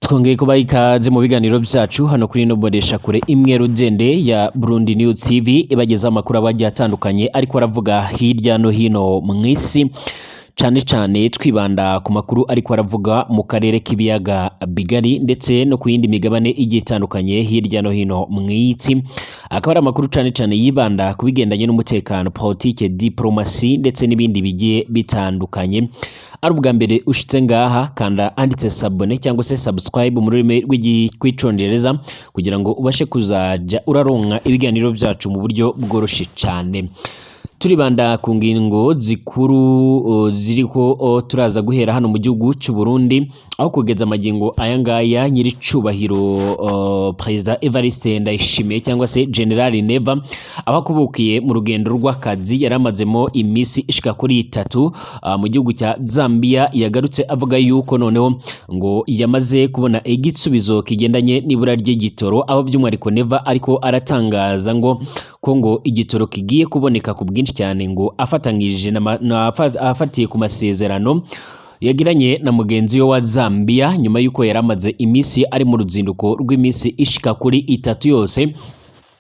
Twongeye kubaha ikaze mu biganiro byacu hano kuri ino mboneshakure imwe rudende ya Burundi News TV, ibagezaho amakuru aba agiye atandukanye ariko aravuga hirya no hino mu isi, cane cane twibanda ku makuru ariko aravuga mu karere k'ibiyaga bigari ndetse no ku yindi migabane igiye itandukanye hirya no hino mu isi. Akaba ari amakuru cane cane yibanda ku bigendanye n'umutekano, politike, diplomasi ndetse n'ibindi bigiye bitandukanye. Ari ubwa mbere ushitse ngaha, kanda handitse s'abonner cyangwa se subscribe mu rurimi rw'Icongereza kugira ngo ubashe kuzaja uraronka ibiganiro byacu mu buryo bworoshe cane. Turibanda ku ngingo zikuru ziriko turaza guhera hano mu gihugu cy'u Burundi, aho kugeza amagingo aya ngaya nyiricubahiro Perezida Evariste Ndayishimiye cyangwa se General Neva, aho akubukiye mu rugendo rw'akazi yari amazemo iminsi ishika kuri 3 mu gihugu cya Zambia, yagarutse avuga yuko noneho ngo yamaze kubona igisubizo kigendanye n'ibura ry'igitoro, aho by'umwihariko Neva ariko aratangaza ngo ko ngo igitoro kigiye kuboneka ku bwinshi cyane, ngo afatanyije afatiye ku masezerano yagiranye na mugenzi we wa Zambia, nyuma y'uko yari amaze iminsi ari mu ruzinduko rw'iminsi ishika kuri 3 yose,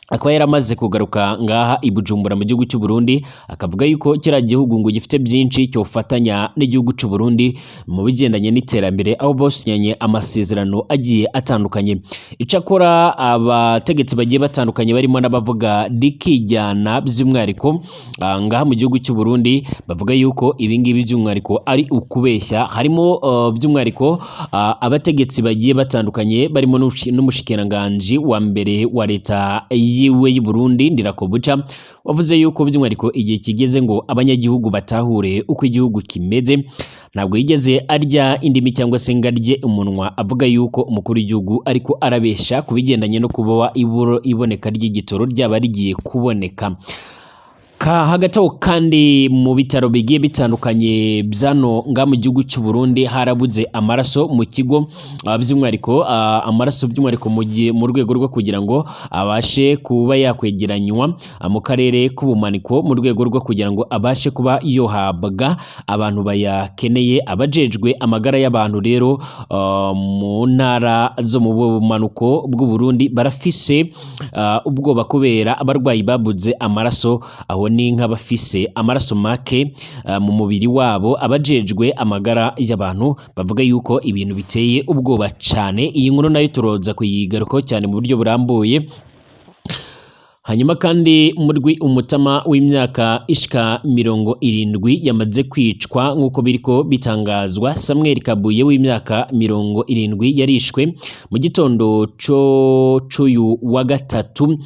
akaba yaramaze kugaruka ngaha i Bujumbura mu gihugu cy'u Burundi, akavuga yuko kiriya gihugu ngo gifite byinshi cyofatanya n'igihugu cy'u Burundi mu bigendanye n'iterambere, aho bosinyanye amasezerano agiye atandukanye. Icakora abategetsi bagiye batandukanye barimo n'abavuga rikijyana by'umwihariko ngaha mu gihugu cy'u Burundi bavuga yuko ibingibi by'umwihariko ari ukubeshya. Harimo by'umwihariko abategetsi bagiye batandukanye barimo n'umushikiranganji wa mbere wa leta yiwe y'u Burundi, Ndirakobuca, wavuze yuko by'umwihariko igihe kigeze ngo abanyagihugu batahure uko igihugu kimeze. Ntabwo yigeze arya indimi cyangwa se ngo arye umunwa avuga yuko umukuru w'igihugu ariko arabesha ku bigendanye no kuba iboneka ry'igitoro ryaba rigiye kuboneka. Ka hagati aho kandi, mu bitaro bigiye bitandukanye byano nga mu gihugu cy'u Burundi harabuze amaraso mu kigo, by'umwihariko amaraso by'umwihariko mu gihe mu rwego rwo kugira ngo abashe kuba yakwegeranywa mu karere k'ubumaniko, mu rwego rwo kugira ngo abashe kuba yohabwa abantu bayakeneye. Abajejwe amagara y'abantu rero mu ntara zo mu bumanuko bw'u Burundi barafise ubwoba kubera abarwayi babuze amaraso, aho ni nk'abafise amaraso make mu mubiri wabo. Abajejwe amagara y'abantu bavuga yuko ibintu biteye ubwoba cane. Iyi nkuru nayo turoza kuyigarukaho cyane mu buryo burambuye. Hanyuma kandi murwi umutama w'imyaka ishika 70 yamaze kwicwa nk'uko biriko bitangazwa. Samuel Kabuye w'imyaka 70 yarishwe mu gitondo co c'uyu wa gatatu.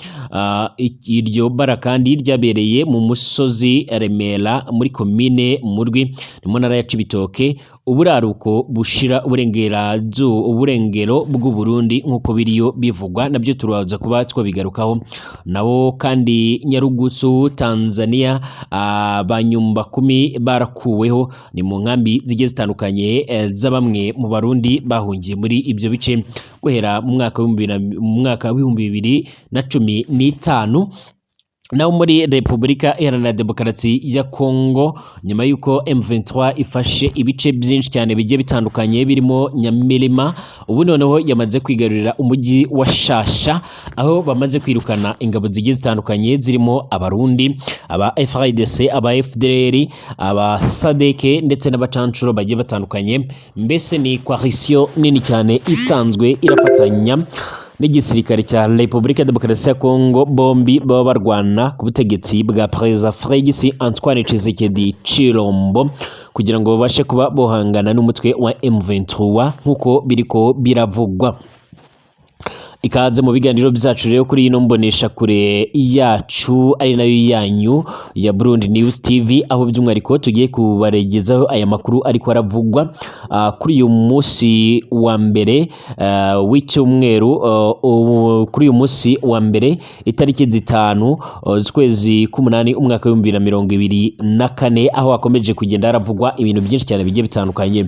Iryo bara kandi ryabereye mu musozi Remera muri komine Murwi, ni mu ntara ya Cibitoke, uburaruko bushira uburengero bw'u Burundi, nk'uko biriyo bivugwa. Nabyo turaza kuba twabigarukaho. Nabo kandi Nyarugusu, Tanzania, ba nyumba kumi barakuweho, ni mu nkambi zigiye zitandukanye za bamwe mu Barundi bahungiye muri ibyo bice guhera mu mwaka w'2015. Naho muri Repubulika Iharanira Demokarasi ya Kongo, nyuma y'uko M23 ifashe ibice byinshi cyane bigiye bitandukanye birimo Nyamirima, ubu noneho yamaze kwigarurira umujyi wa Shasha, aho bamaze kwirukana ingabo zigiye zitandukanye zirimo Abarundi, aba FARDC, aba FDLR, aba SADC ndetse n'abacancuro bagiye batandukanye. Mbese ni coalition nini cyane isanzwe irafatanya n'igisirikare cya Repubulika ya Demokarasi ya Kongo, bombi baba barwana ku butegetsi bwa Perezida Felix Antoine Tshisekedi Tshilombo, kugira ngo babashe kuba bohangana n'umutwe wa M23 nk'uko biriko biravugwa. Ikaze mu biganiro byacu rero kuri ino mbonesha kure yacu ari nayo yanyu ya Burundi News TV, aho by'umwihariko tugiye kubaregezaho aya makuru ariko aravugwa kuri uyu munsi wa mbere w'icyumweru, kuri uyu munsi wa mbere itariki 5 z'ukwezi k'umunani umwaka w'2024, aho hakomeje kugenda haravugwa ibintu byinshi cyane bigiye bitandukanye.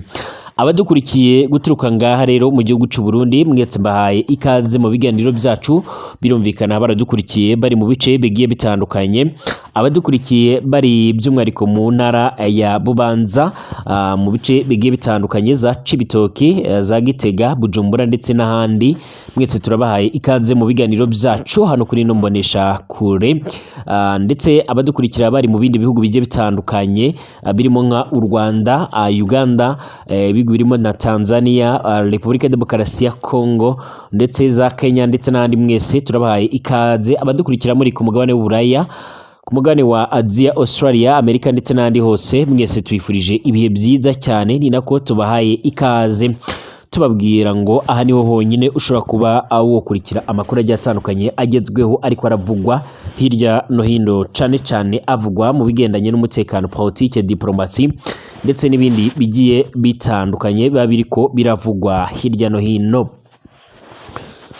Abadukurikiye guturuka ngaha rero mu gihugu c'u Burundi, mwese mbahaye ikaze mu biganiro byacu. Birumvikana baradukurikiye bari mu bice bigiye bitandukanye, abadukurikiye bari by'umwihariko mu ntara ya Bubanza, mu bice bigiye bitandukanye za Cibitoki, za Gitega, Bujumbura ndetse n'ahandi, mwese turabahaye ikaze mu biganiro byacu hano kuri ino mbonesha kure. Ndetse abadukurikira bari mu bindi bihugu bigiye bitandukanye, birimo nka u Rwanda, Uganda, ibihugu birimo na Tanzania, Repubulika ya Demokarasi ya Congo ndetse za Kenya ndetse n'ahandi, mwese turabahaye ikaze. Abadukurikira muri ku mugabane w'Uburaya, ku mugabane wa Aziya, Australia, Amerika ndetse n'ahandi hose, mwese twifurije ibihe byiza cyane. Ni nako tubahaye ikaze tubabwira ngo aha niho honyine ushobora kuba wokurikira amakuru agiye atandukanye agezweho ariko aravugwa hirya no hino, cane cane avugwa mu bigendanye n'umutekano, politike, diplomasi ndetse n'ibindi bigiye bitandukanye biba biriko biravugwa hirya no hino.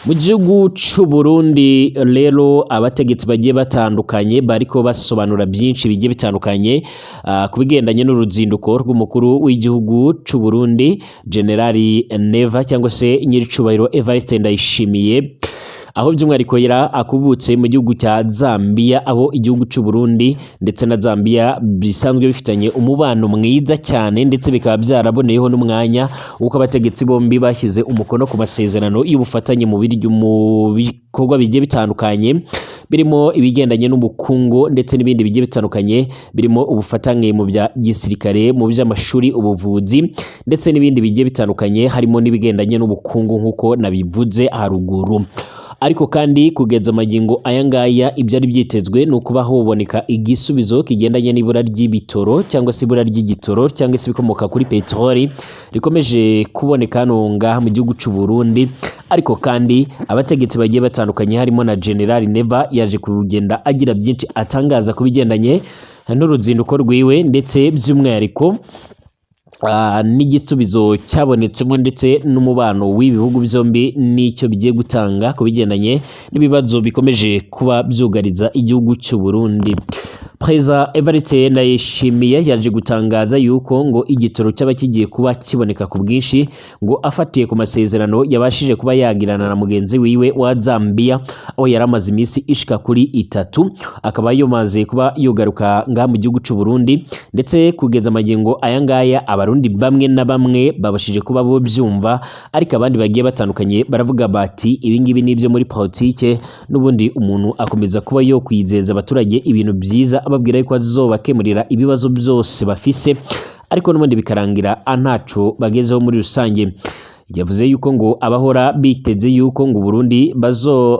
Mu gihugu c'u Burundi rero, abategetsi bagiye batandukanye bariko basobanura byinshi bigiye bitandukanye ku bigendanye n'uruzinduko rw'umukuru w'igihugu c'u Burundi, Generali Neva cyangwa se Nyiricubahiro Evariste Ndayishimiye, aho by'umwihariko yari akubutse mu gihugu cya Zambia, aho igihugu c'u Burundi ndetse na Zambia bisanzwe bifitanye umubano mwiza cyane, ndetse bikaba byaraboneyeho n'umwanya w'uko abategetsi bombi bashyize umukono ku masezerano y'ubufatanye mu bikorwa bigiye bitandukanye, birimo ibigendanye n'ubukungu ndetse n'ibindi bigiye bitandukanye, birimo ubufatanye mu bya gisirikare, mu by'amashuri, ubuvuzi ndetse n'ibindi bigiye bitandukanye, harimo n'ibigendanye n'ubukungu nk'uko nabivuze haruguru. Ariko kandi kugeza amagingo aya ngaya, ibyari byitezwe ni ukuba hoboneka igisubizo kigendanye n'ibura ry'ibitoro cyangwa se ibura ry'igitoro cyangwa se ibikomoka kuri peteroli rikomeje kuboneka hano ngaha mu gihugu c'u Burundi. Ariko kandi abategetsi bagiye batandukanye, harimo na General Neva, yaje kugenda agira byinshi atangaza ku bigendanye n'uruzinduko rwiwe, ndetse by'umwihariko n'igisubizo cyabonetsemo ndetse n'umubano w'ibihugu byombi n'icyo bigiye gutanga ku bigendanye n'ibibazo bikomeje kuba byugariza igihugu cy'u Burundi. Perezida Evariste Ndayishimiye yaje gutangaza yuko ngo igitoro cyaba kigiye kuba kiboneka ku bwinshi, ngo afatiye ku masezerano yabashije kuba yagirana na mugenzi wiwe wa Zambia, aho yari amaze iminsi ishika kuri 3 akaba yomaze kuba yogaruka ngaha mu gihugu cy'u Burundi. Ndetse kugeza amagingo aya ngaya, abarundi bamwe na bamwe babashije kuba bo byumva, ariko abandi bagiye batandukanye baravuga bati ibi ngibi ni ibyo muri politike, n'ubundi umuntu akomeza kuba yo kwizeza abaturage ibintu byiza, ababwira yuko azobakemurira ibibazo byose bafise, ariko n'ubundi bikarangira ntaco bagezeho muri rusange. Yavuze yuko ngo abahora biteze yuko ngo Burundi bazo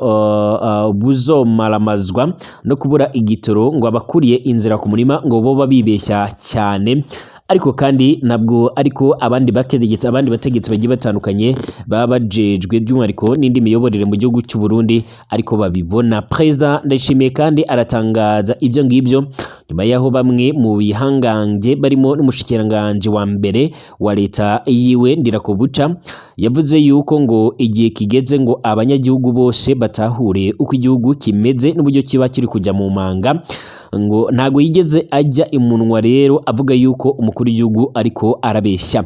buzomaramazwa no kubura igitoro, ngo abakuriye inzira ku murima, ngo bo bibeshya cyane. Ariko kandi nabwo ariko abandi bategetsi, abandi bategetsi bagiye batandukanye baba bajejwe by'umwihariko n'indi miyoborere mu gihugu cy'u Burundi ariko babibona. Perezida Ndayishimiye kandi aratangaza ibyo ngibyo nyuma y'aho bamwe mu bihangange barimo n'umushikiranganje wa mbere wa leta yiwe Ndirakobuca yavuze yuko ngo igihe kigeze ngo abanyagihugu bose batahure uko igihugu kimeze n'uburyo kiba kiri kujya mu manga. Ngo ntago yigeze ajya imunwa rero avuga yuko umukuru w'igihugu ariko arabeshya.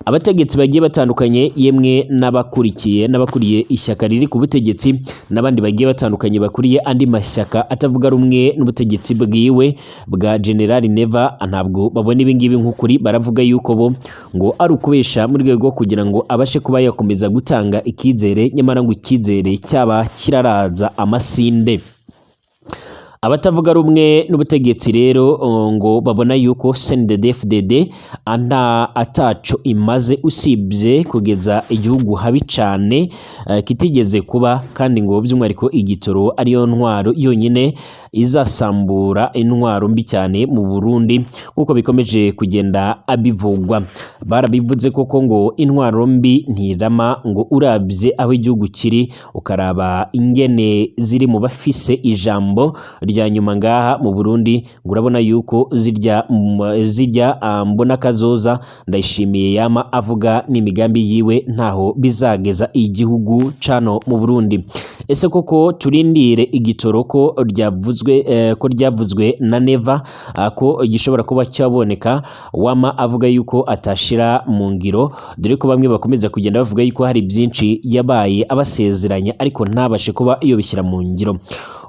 Abategetsi bagiye batandukanye, yemwe n'abakurikiye n'abakuriye ishyaka riri ku butegetsi n'abandi bagiye batandukanye bakuriye andi mashyaka atavuga rumwe n'ubutegetsi bwiwe bwa General Neva, ntabwo babona ibi ngibi nk'ukuri. Baravuga yuko bo ngo ari ukubesha mu rwego kugira ngo abashe kuba yakomeza gutanga ikizere, nyamara ngo ikizere cyaba kiraraza amasinde. Abatavuga rumwe n'ubutegetsi rero ngo babona yuko CNDD-FDD nta ataco imaze usibye kugeza igihugu habi cane kitigeze kuba, kandi ngo by'umwihariko igitoro ariyo ntwaro yonyine izasambura intwaro mbi cyane mu Burundi, nk'uko bikomeje kugenda abivugwa. Barabivuze koko ngo intwaro mbi ntirama. Ngo urabye aho igihugu kiri, ukaraba ingene ziri mu bafise ijambo rya nyuma ngaha mu Burundi, ngo urabona yuko zirya zirya mbona kazoza Ndayishimiye yama avuga n'imigambi yiwe ntaho bizageza igihugu cano mu Burundi. Ese koko turindire igitoro ko ryavuzwe ryavuzwe ko ryavuzwe na Neva, ko gishobora kuba cyaboneka, wama avuga yuko atashira mu ngiro, dore ko bamwe bakomeza kugenda bavuga yuko hari byinshi yabaye abasezeranya ariko ntabashe kuba iyo bishyira mu ngiro.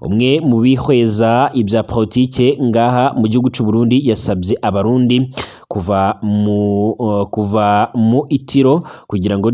Umwe mu bihweza ibya politike ngaha mu gihugu c'u Burundi yasabye abarundi kuva mu itiro kugira ngo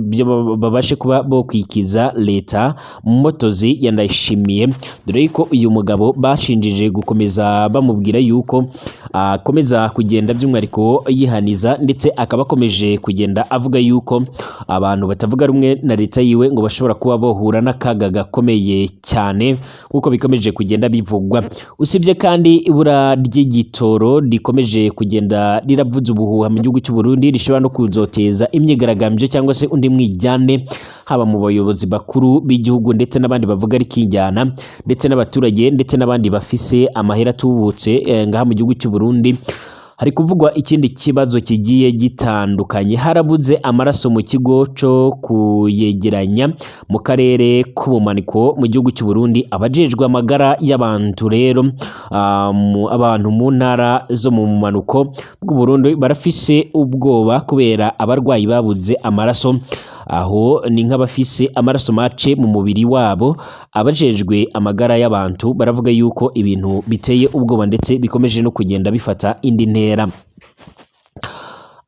babashe kuba bokwikiza leta motozi ya Ndayishimiye, dore ko uyu mugabo bashinjije gukomeza bamubwira yuko akomeza kugenda by'umwihariko yihaniza, ndetse akaba akomeje kugenda avuga yuko abantu batavuga rumwe na leta yiwe ngo bashobora kuba bohura n'akaga gakomeye cyane, nk'uko bikomeje kugenda bivugwa. Usibye kandi ibura ry'igitoro rikomeje kugenda riravuza ubuhuha mu gihugu cy'u Burundi, rishobora no kuzoteza imyigaragambyo cyangwa se undi mwijyane, haba mu bayobozi bakuru b'igihugu ndetse n'abandi bavuga rikijyana, ndetse n'abaturage, ndetse n'abandi bafise amahera atubutse ngaha mu gihugu cy'u Burundi. Hari kuvugwa ikindi kibazo kigiye gitandukanye. Harabuze amaraso mu kigo co kuyegeranya mu karere k'ubumaniko mu gihugu cy'u Burundi. Abajejwe amagara y'abantu rero, abantu mu ntara zo mu bumanuko bw'u Burundi barafise ubwoba kubera abarwayi babuze amaraso. Aho ni nk'abafise amaraso make mu mubiri wabo. Abajejwe amagara y'abantu baravuga yuko ibintu biteye ubwoba, ndetse bikomeje no kugenda bifata indi ntera.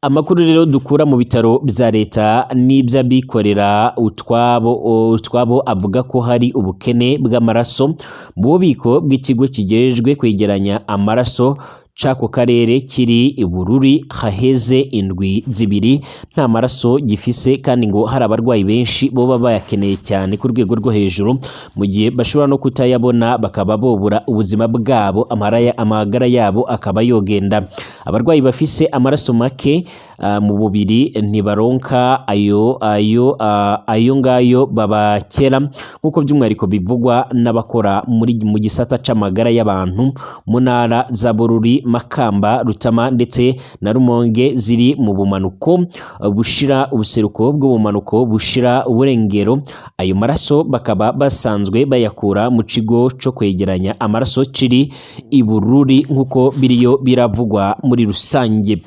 Amakuru rero dukura mu bitaro bya leta n'iby'abikorera utwabo avuga ko hari ubukene bw'amaraso mu bubiko bw'ikigo kijejwe kwegeranya amaraso c'ako karere kiri i Bururi. Haheze indwi 2 nta maraso gifise, kandi ngo hari abarwayi benshi boba bayakeneye cyane ku rwego rwo hejuru, mu gihe bashobora no kutayabona bakaba bobura ubuzima bwabo, amagara yabo akaba yogenda. Abarwayi bafise amaraso make mu mubiri ntibaronka ayo ngayo babakera, nk'uko by'umwihariko bivugwa n'abakora mu gisata c'amagara y'abantu mu ntara za Bururi, Makamba, Rutama ndetse na Rumonge ziri mu bumanuko bushira ubuseruko bw'ubumanuko bushira uburengero. Ayo maraso bakaba basanzwe bayakura mu kigo co kwegeranya amaraso kiri i Bururi, nk'uko biriyo biravugwa muri rusange.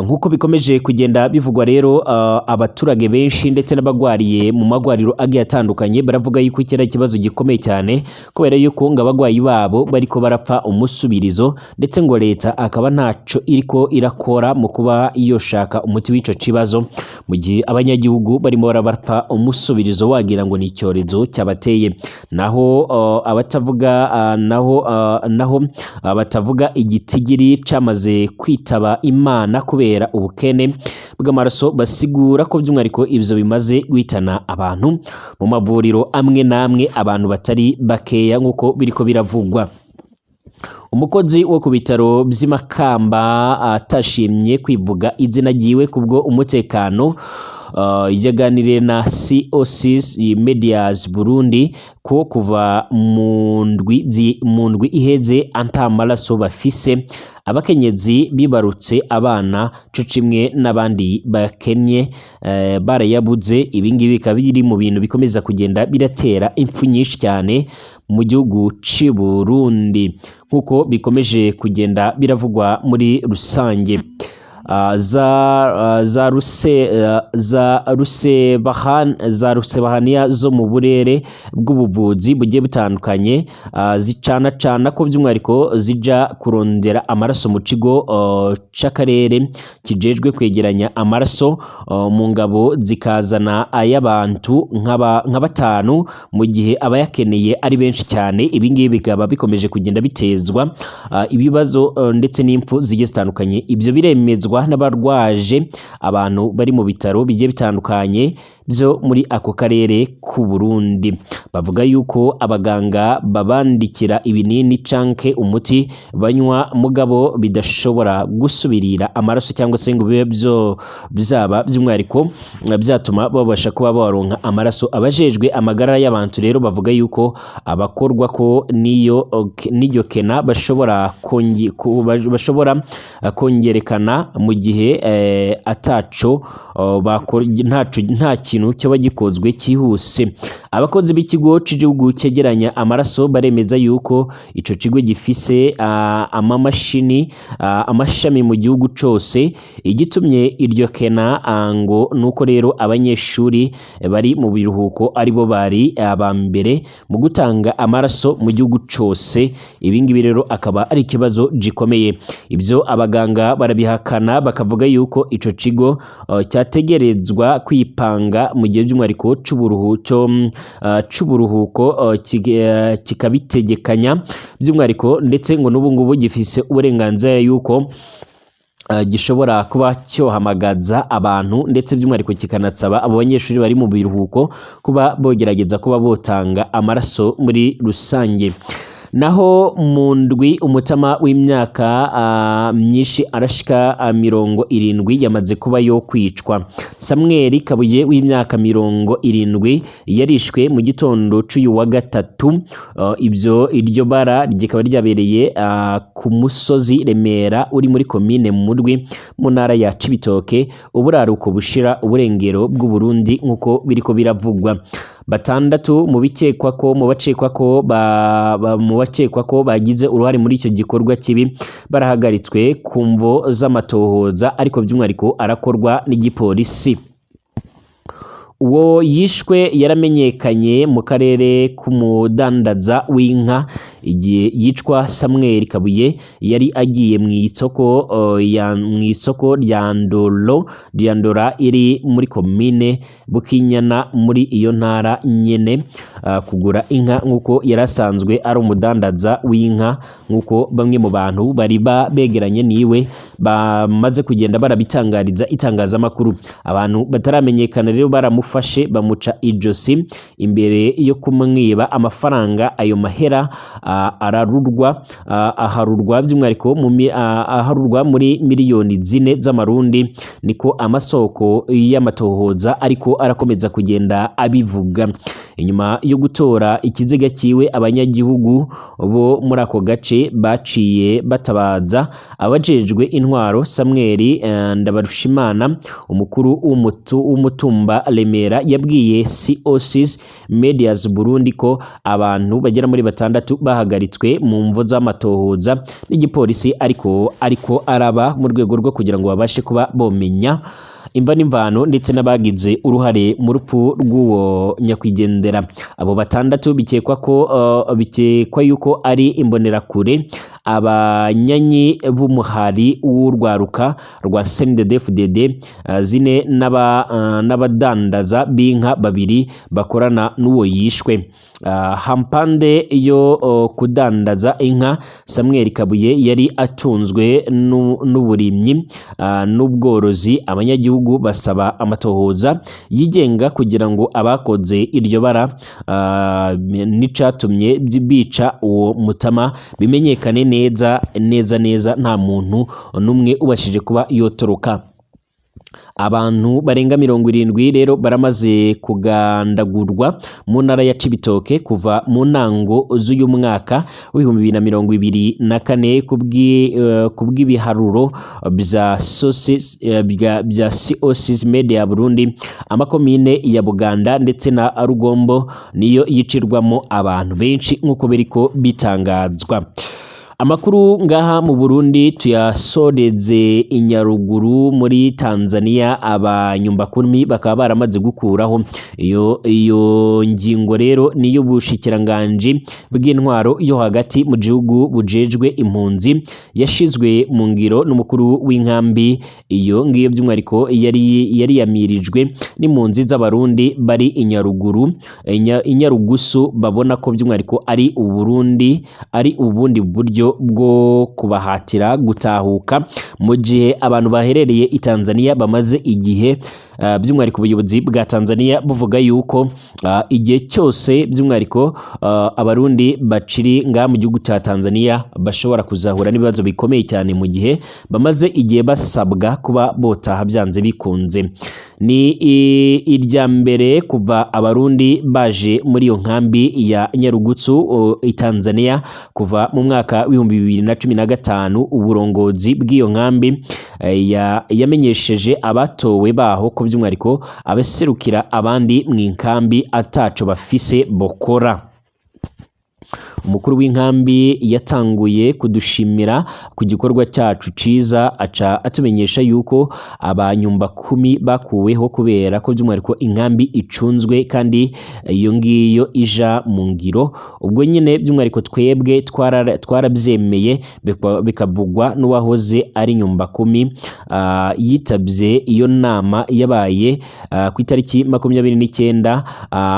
Nk'uko bikomeje kugenda bivugwa rero, abaturage benshi ndetse n'abagwariye mu magwariro agiye atandukanye baravuga yuko iki ari ikibazo gikomeye cyane, kubera yuko ngo abagwayi babo bariko barapfa umusubirizo, ndetse ngo leta akaba ntaco iriko irakora mu kuba yoshaka umuti w'ico kibazo, mu gihe abanyagihugu barimo barapfa umusubirizo wagira ngo ni icyorezo cyabateye. Naho abatavuga naho batavuga igitigiri camaze kwitaba Imana kubera ubukene bw'amaraso, basigura ko by'umwihariko ibyo bimaze guhitana abantu mu mavuriro amwe n'amwe, abantu batari bakeya, nk'uko biriko biravugwa. Umukozi wo ku bitaro by'i Makamba atashimye kwivuga izina ryiwe kubwo umutekano, yaganiriye na COC Medias Burundi ko kuva mu ndwi iheze ata maraso bafise. Abakenyezi bibarutse abana co kimwe n'abandi bakenye barayabuze. Ibi ngibi bikaba biri mu bintu bikomeza kugenda biratera impfu nyinshi cyane mu gihugu c'u Burundi, nk'uko bikomeje kugenda biravugwa muri rusange. Za rusebahaniya zo mu burere bw'ubuvuzi bugiye butandukanye, zicanacana ko by'umwihariko zija kurondera amaraso mu kigo c'akarere kijejwe kwegeranya amaraso mu ngabo, zikazana ay'abantu nka batanu, mu gihe abayakeneye ari benshi cyane. Ibi ngibi bikaba bikomeje kugenda bitezwa ibibazo ndetse n'impfu zigiye zitandukanye. Ibyo biremezwa n'abarwaje abantu bari mu bitaro bigiye bitandukanye byo muri ako karere k'u Burundi. Bavuga yuko abaganga babandikira ibinini canke umuti banywa, mugabo bidashobora gusubirira amaraso cyangwa se ngo bibe byo byaba by'umwihariko byatuma babasha kuba baronka amaraso. Abajejwe amagara y'abantu rero bavuga yuko abakorwa ko niyo n'iryo kena bashobora kongerekana mu Mu gihe ataco ntaco, nta kintu cyoba gikozwe cyihuse. Abakozi b'ikigo c'igihugu cegeranya amaraso baremeza yuko ico kigo gifise amamashini, amashami mu gihugu cose. Igitumye iryo kena ngo nuko rero abanyeshuri bari mu biruhuko aribo bari aba mbere mu gutanga amaraso mu gihugu cose. Ibi ngibi rero akaba ari ikibazo gikomeye. Ibyo abaganga barabihakana, bakavuga yuko ico kigo cyategerezwa kwipanga mu gihe by'umwihariko c'uburuhuko, kikabitegekanya by'umwihariko, ndetse ngo n'ubu ngubu gifise uburenganzira yuko gishobora kuba cyohamagaza abantu, ndetse by'umwihariko kikanatsaba abo banyeshuri bari mu biruhuko kuba bogerageza kuba botanga amaraso muri rusange. Naho mu ndwi, umutama w'imyaka myinshi arashika 70 yamaze kuba yo kwicwa. Samuel Kabuye w'imyaka 70 yarishwe mu gitondo c'uyu wa gatatu. Ibyo iryo bara rikaba ryabereye ku musozi Remera uri muri komine Murwi mu ntara ya Cibitoke, uburaruko bushira uburengero bw'u Burundi, nk'uko biriko biravugwa. Batandatu mu bikekwa ko mu bakekwa ko ba, ba, mu bakekwa ko bagize uruhare muri icyo gikorwa kibi barahagaritswe ku mvo z'amatohoza, ariko by'umwihariko arakorwa n'igipolisi. Uwo yishwe yaramenyekanye mu karere k'umudandaza w'inka. Igihe yicwa, Samuel Kabuye yari agiye mu isoko mu isoko rya Ndoro, rya Ndora, iri muri komine Bukinyana muri iyo ntara nyene, kugura inka, nk'uko yari asanzwe ari umudandaza w'inka, nk'uko bamwe mu bantu bari begeranye niwe bamaze kugenda barabitangariza itangazamakuru. Abantu bataramenyekana rero baramufashe, bamuca ijosi imbere yo kumwiba amafaranga. Ayo mahera ararurwa, aharurwa by'umwihariko aharurwa muri miliyoni 4 z'amarundi, niko amasoko y'amatohoza ariko arakomeza kugenda abivuga. Inyuma yo gutora ikiziga kiwe, abanyagihugu bo muri ako gace baciye batabaza abajejwe intwaro. Samuel Ndabarushimana, umukuru w'umutumba Remera, yabwiye COC Medias Burundi ko abantu bagera muri batandatu bahagaritswe mu mvo z'amatohoza n'igipolisi, ariko araba mu rwego rwo kugira ngo babashe kuba bomenya imva n'imvano ndetse n'abagize uruhare mu rupfu rw'uwo nyakwigendera. Abo batandatu bikekwa yuko ari imbonerakure, abanyanyi b'umuhari w'urwaruka rwa CNDD-FDD zine n'abadandaza b'inka babiri bakorana n'uwo yishwe. Hampande yo kudandaza inka, Samuel Kabuye yari atunzwe n'uburimyi n'ubworozi. Abanyagihugu basaba amatohoza yigenga kugira ngo abakoze iryo bara n'icatumye bica uwo mutama bimenyekane neza neza neza, nta muntu n'umwe ubashije kuba yotoroka. Abantu barenga 70 rero baramaze kugandagurwa mu ntara ya Cibitoke kuva mu ntango z'uyu mwaka w'2024, kubw'ibiharuro bya COC Media Burundi. Amakomine ya Buganda ndetse na Rugombo niyo yicirwamo abantu benshi, nk'uko biriko bitangazwa. Amakuru ngaha mu Burundi tuyasoreze i Nyaruguru muri Tanzania. Abanyumbakumi bakaba baramaze gukuraho iyo ngingo. Rero niyo bushikiranganji bw'intwaro yo hagati mu gihugu bujejwe impunzi, yashizwe mu ngiro n'umukuru w'inkambi. Iyo ngiyo by'umwihariko yari yamirijwe n'impunzi z'Abarundi bari i Nyaruguru, i Nyarugusu, babona ko by'umwihariko ari Uburundi ari ubundi buryo bwo kubahatira gutahuka, mu gihe abantu baherereye i Tanzania bamaze igihe, by'umwihariko ubuyobozi bwa Tanzania buvuga yuko igihe cyose by'umwihariko Abarundi baciri ngaha mu gihugu cya Tanzania bashobora kuzahura n'ibibazo bikomeye cyane, mu gihe bamaze igihe basabwa kuba botaha byanze bikunze. Ni irya mbere kuva Abarundi baje muri iyo nkambi ya Nyarugutsu i Tanzania kuva mu mwaka w'ibihumbi w'2015, uburongozi bw'iyo nkambi yamenyesheje abatowe baho ko by'umwihariko abaserukira abandi mu inkambi ataco bafise bokora. Umukuru w'inkambi yatanguye kudushimira ku gikorwa cyacu ciza, aca atumenyesha yuko abanyumba kumi bakuweho kubera ko by'umwihariko inkambi icunzwe kandi iyo ngiyo ija mu ngiro. Ubwo nyine by'umwihariko twebwe twarabyemeye, bikavugwa n'uwahoze ari nyumba kumi yitabye iyo nama yabaye ku itariki 29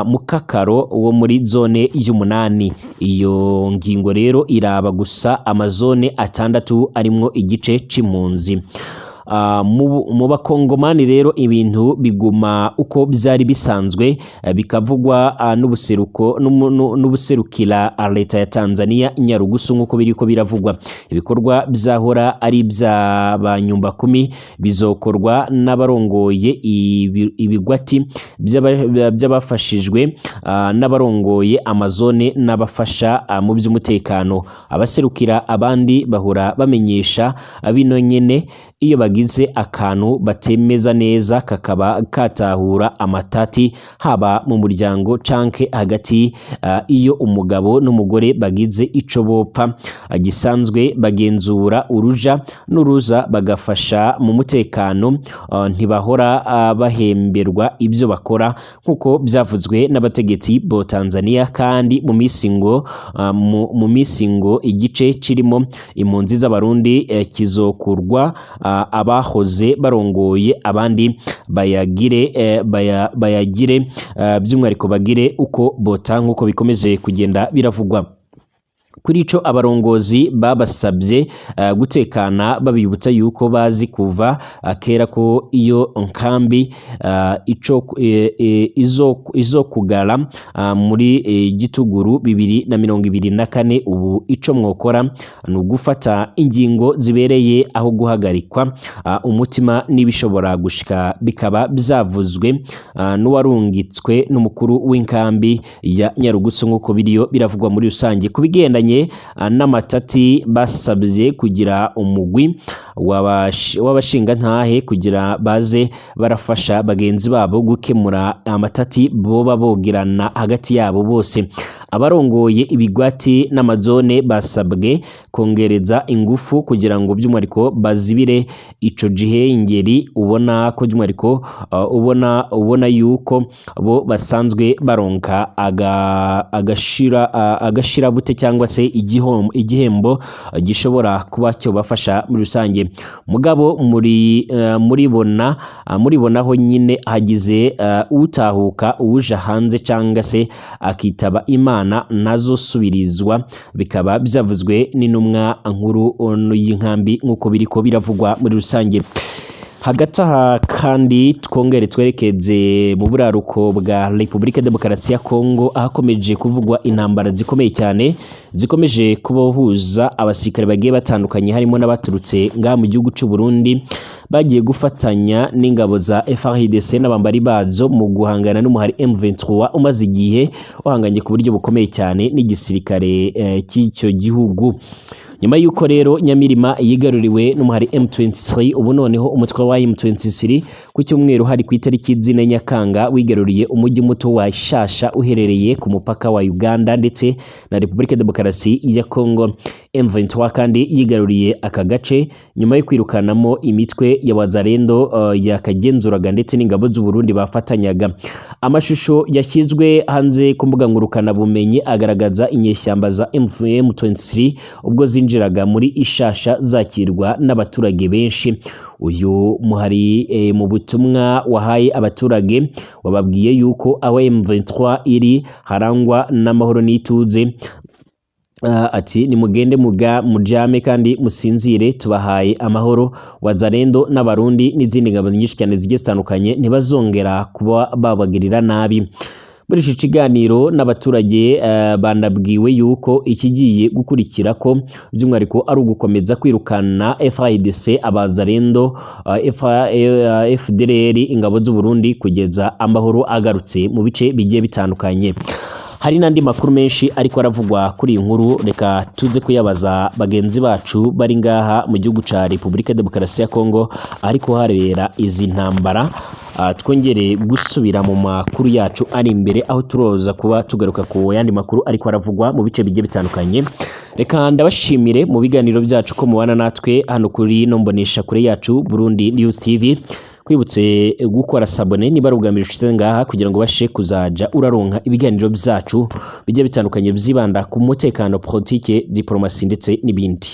Mukakaro wo muri zone y'umunani. Iyo ngingo rero iraba gusa amazone atandatu arimwo igice c'impunzi. Mu bakongomani rero ibintu biguma uko byari bisanzwe, bikavugwa n'ubuseruko n'ubuserukira leta ya Tanzania Nyarugusu. Nk'uko biriko biravugwa, ibikorwa byahora ari ibya ba nyumba kumi bizokorwa n'abarongoye ibigwati by'abafashijwe n'abarongoye amazone n'abafasha mu by'umutekano. Abaserukira abandi bahora bamenyesha bino nyene iyo bagize akantu batemeza neza, kakaba katahura amatati haba mu muryango canke hagati iyo umugabo n'umugore bagize ico bopfa gisanzwe, bagenzura uruja n'uruza, bagafasha mu mutekano, ntibahora bahemberwa ibyo bakora, nk'uko byavuzwe n'abategetsi bo Tanzania. Kandi mu misi ngo mu misi ngo igice kirimo impunzi z'Abarundi kizokurwa, abahoze barongoye abandi bayagire bayagire by'umwihariko bagire uko bota, nk'uko bikomeje kugenda biravugwa. Kuri ico abarongozi babasabye gutekana, babibutsa yuko bazi kuva kera ko iyo nkambi ico izokugara muri Gituguru 2024. Ubu ico mwokora ni ugufata ingingo zibereye aho guhagarikwa umutima n'ibishobora gushika, bikaba byavuzwe n'uwarungitswe n'umukuru w'inkambi ya Nyarugusu, nk'uko biriyo biravugwa muri rusange. Ku bigendanye n'amatati, basabye kugira umugwi w'abashingantahe kugira baze barafasha bagenzi babo gukemura amatati boba bogerana hagati yabo bose. Abarongoye ibigwati n'amazone basabwe kongereza ingufu kugira ngo by'umwihariko bazibire ico gihengeri, ubona ko by'umwihariko ubona yuko bo basanzwe baronka agashirabute cyangwa se igihembo gishobora kuba cyobafasha muri rusange. Mugabo muri muribona muribonaho nyine hagize utahuka, uwuja hanze cyangwa se akitaba Imana, nazo subirizwa, bikaba byavuzwe n'intumwa nkuru y'inkambi, nk'uko biriko biravugwa muri rusange. Hagati aha kandi twongere twerekeze mu buraruko bwa Repubulika Demokarasi ya Kongo, ahakomeje kuvugwa intambara zikomeye cyane zikomeje kubahuza abasirikare bagiye batandukanye, harimo n'abaturutse ngaha mu gihugu cy'u Burundi bagiye gufatanya n'ingabo za FARDC n'abambari bazo mu guhangana n'umuhari M23 umaze igihe uhanganye ku buryo bukomeye cyane n'igisirikare cy'icyo gihugu. Nyuma y'uko rero Nyamirima yigaruriwe n'umuhari M23, ubu noneho umutwe wa M23 ku cyumweru hari ku itariki 4 Nyakanga wigaruriye umujyi muto wa Shasha uherereye ku mupaka wa Uganda ndetse na Repubulika Demokarasi ya Kongo. M23 kandi yigaruriye aka gace nyuma yo kwirukanamo imitwe ya Wazalendo yakagenzuraga ndetse n'ingabo z'u Burundi bafatanyaga. Amashusho yashyizwe hanze ku mbuga ngurukanabumenyi agaragaza inyeshyamba za M23 ubwo zinjiraga muri Ishasha zakirwa n'abaturage benshi. Uyu muhari mu butumwa wahaye abaturage wababwiye yuko aho M23 iri harangwa n'amahoro n'ituze. Ati nimugende muga mujame kandi musinzire, tubahaye amahoro. Wazalendo n'Abarundi n'izindi ngabo nyinshi cyane zigiye zitandukanye ntibazongera kuba babagirira nabi. Muri iki kiganiro n'abaturage banabwiwe yuko ikigiye gukurikira ko by'umwihariko ari ugukomeza kwirukana FARDC, Abazalendo, FDLR, ingabo z'u Burundi kugeza amahoro agarutse mu bice bigiye bitandukanye. Hari n'andi makuru menshi ariko aravugwa kuri iyi nkuru. Reka tuze kuyabaza bagenzi bacu bari ngaha mu gihugu ca Repubulika Demokarasi ya Kongo ariko habera izi ntambara. Twongere gusubira mu makuru yacu ari imbere, aho turoza kuba tugaruka ku yandi makuru ariko aravugwa mu bice bigiye bitandukanye. Reka ndabashimire mu biganiro byacu ko mubana natwe hano kuri no mbonesha kure yacu Burundi News TV. Kwibutse gukora s'abonner niba ari ubwa mbere ushitse ngaha, kugira ngo ubashe kuzaja uraronka ibiganiro byacu bigiye bitandukanye byibanda ku mutekano, politike, diplomasi ndetse n'ibindi.